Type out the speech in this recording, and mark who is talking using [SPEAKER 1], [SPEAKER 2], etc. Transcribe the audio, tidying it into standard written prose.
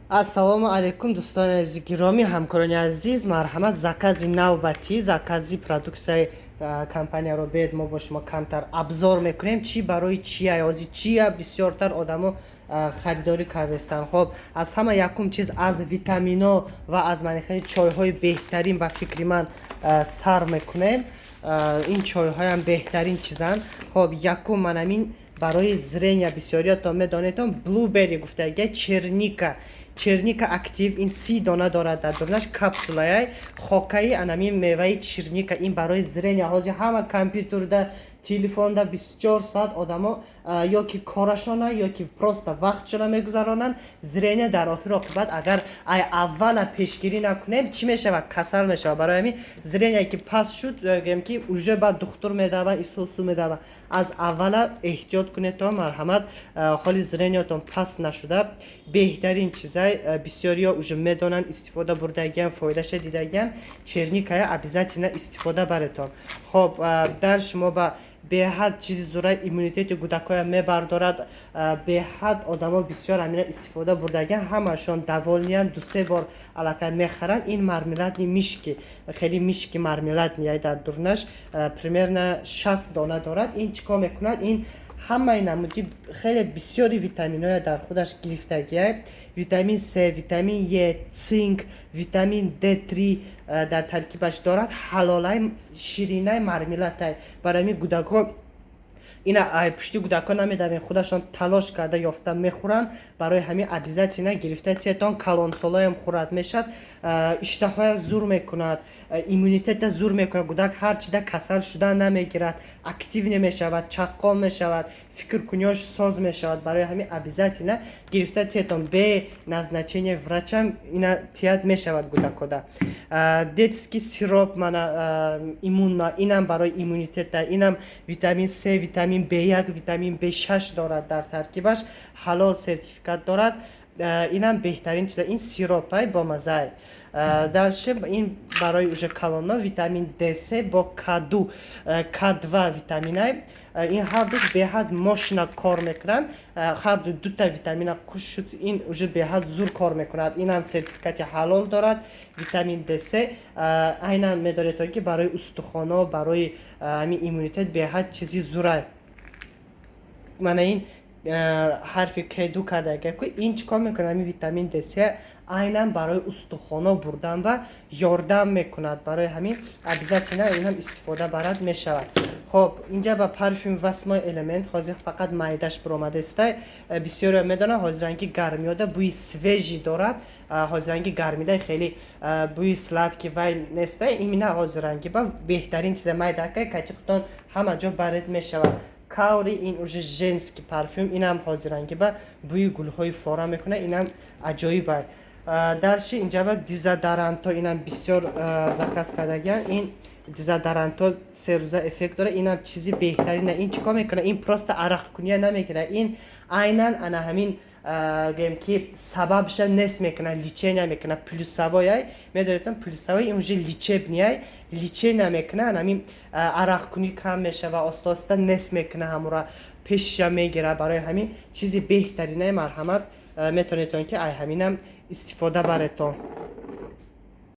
[SPEAKER 1] Ассалому алайкум, дӯстони азизи гиромӣ, ҳамкорони азиз. Марҳамат, закази навбатӣ, закази продуксияи компанияро бед мо бо шумо камтар обзор мекунем. Чӣ барои чия, ҳози чия бисёртар одамо харидорӣ кардастанд. Хоб, аз ҳама якум чиз аз витамино ва аз манихели чойҳои беҳтарин, ба фикри ман, сар мекунем. Ин чойҳоям беҳтарин чизанд. Хоб, якум манамин барои зрения. Бисёриятон медонедон, Blueberry гуфтага, черника, черника актив. Ин 30 дона дорад дар дурнаш, капсулаяй хокаи анамин меваи черника. Ин барои зрения. Ҳозир ҳама компютерда, телефонда 24 соат одамо ё ки корашона, ё ки просто вақтшона мегузаронанд. Зрения дар охир оқибат, агар ай аввала пешгирӣ накунем, чӣ мешавад? Касал мешавад. Барои ҳамин зрения ки паст шуд, гӯем ки уже баъд духтур медава, исусу медава. Аз аввала эҳтиёт кунед то, марҳамат, ҳоли зрениятон паст нашуда. Беҳтарин чизай, бисёриё уже медонанд, истифода бурдагиан, фоидаша дидагиан. Черникая обязательно истифода баретон. Хоб, дар шумо ба беҳад чизи зура, иммунитети кӯдакоя мебардорад. Беҳад одамо бисёр ҳамина истифода бурдагиан, ҳамашон довольныянд, дусе бор аллакай мехаранд. Ин мармеладный мишки, хеле мишки мармеладный, дар дурнаш примерно 60 дона дорад. Ин чӣ кор мекунад? Ин ҳамаи намуди хеле бисёри витаминҳоя дар худаш гирифтагиай: витамин С, витамин Е, цинк, витамин Д3 дар таркибаш дорад. Ҳалолай, ширинаи мармеладай. Барои ҳамин кӯдакҳо ина пушти кӯдакҳо намедавем, худашон талош карда ёфта мехӯранд. Барои ҳамин обязательно гирифта тиятон. Калонсолоям хӯрад мешавад, иштаҳоя зур мекунад, иммунитета зур мекунад. Кӯдак ҳар чида касал шудан намегирад, актив мешавад, чаққон мешавад, фикркуниёш соз мешавад. Барои ҳамин обязательно гирифта тиятон. Бе назначение врачам ина тият мешавад кӯдакода. Детский сироп мана иммунна, инам барои иммунитета. Инам витамин С, витамин Б1, витамин Б6 дорад дар таркибаш, ҳалол, сертификат дорад. Инам беҳтарин чиза. Ин сиропай бомазай. Дальше ин барои уже калонно, витамин Д3 бо К2, К2 витаминай. Ин ҳарду беҳад мощно кор мекунанд. Ҳарду дута витамина қуш шуд, ин уже беҳад зур кор мекунад. Инам сертификати ҳалол дорад. Витамин Д3 айнан медонед, ки барои устухоно, барои ҳамин иммунитет беҳад чизи зурай. Мана ин ҳарфи К2 карда, ин чӣ кор мекунад? Ҳамин витамин Д3 айнан барои устухоно бурдан ва ёрдам мекунад. Барои ҳамин обязательно инам истифода барад мешавад. Хоб, инҷа ба парфюм Восьмой элемент. Ҳозир фақат майдаш биромадастай. Бисёриё медонанд, ҳозиранги гармиёда бӯи свежий дорад. Ҳозиранги гармида хеле бӯи сладкий вай нестай. Имина ҳозиранги ба беҳтарин чиза, майдакай кати худтон ҳама ҷо баред мешавад. Каури, ин уже женский парфюм. Инам ҳозиранги ба бӯи гулҳои фора мекунад, инам аҷоиб. Дальше инҷаба дезодоранто. Инам бисёр заказ кардагиам. Ин дезодоранто 3 рӯза эффект дорад. Инам чизи беҳтарина. Ин чӣ кор мекунад? Ин просто арақкуния намекунад, ин айнан ана ҳамин, гӯем ки, сабабша нест мекунад, лечения мекунад. Плюсовой, медонедам, плюсовой, ин уже лечебный, лечения мекунад. Ҳамин арақкунӣ кам мешава, оста оста нест мекунад, ҳамура пешша мегирад. Барои ҳамин чизи беҳтаринаи. Марҳамат, метавонедон ки ай ҳаминам истифода баретон.